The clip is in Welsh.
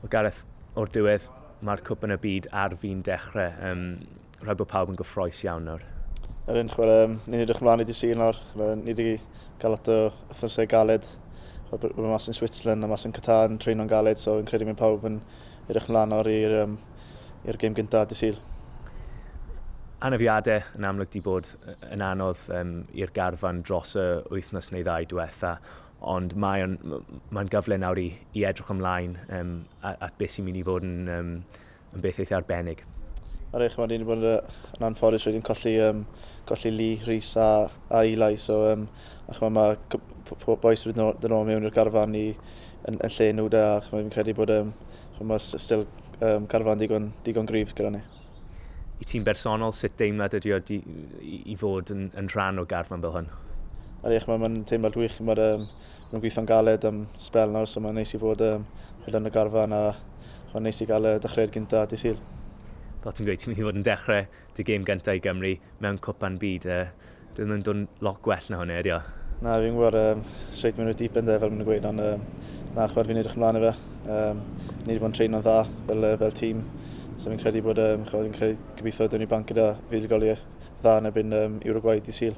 Wel, Gareth, o'r diwedd, mae'r Cwpan y Byd ar fin dechrau. Rhaid bod pawb yn gyffrous iawn nawr. Yr un, chwarae, ni'n edrych ymlaen i dydd Sul nawr. Ni wedi cael lot o wythnosau galed. Mae mas yn Switzerland a mas yn Qatar yn treino'n galed, so fi'n credu mae pawb yn edrych ymlaen nawr i'r gêm gyntaf dydd Sul. Anafiadau yn amlwg di bod yn anodd i'r garfan dros y wythnos neu ddau diwetha, ond mae'n mae gyfle nawr i edrych ymlaen at beth sy'n mynd i fod yn beth eitha arbennig. Ar eich, mae wedi bod yn anffodus wedi'n colli Lee, Rhys a Eli, so mae boys wedi dod nôl mewn i'r garfan yn lle nhw da, a fi'n credu bod mae still carfan digon gryf gyda ni. I ti'n bersonol, sut deimlad ydy o i fod yn rhan o garfan fel hwn? Ar eich, mae'n teimlad gwych, mae'n gweithio'n galed am sbel nawr, so mae'n neis i fod yn y garfan a mae'n neis i gael y dechreuad gyntaf dydd Sul. Fel ti'n gweud, ti'n mynd i fod yn dechrau dy gêm gyntaf i Gymru mewn Cwpan Byd. Dwi'n mynd dod lot gwell na hwnna, ydy o? Na, fi'n gwybod, straight mewn i'r deep end fel maen nhw'n gweud, ond na, chwarae, fi'n edrych ymlaen i fe. Ni wedi bod yn treino'n dda fel tîm, so fi'n credu bod, fi'n credu gobeithio dyn ni banc gyda fuddugoliaeth dda yn erbyn Uruguay dydd Sul.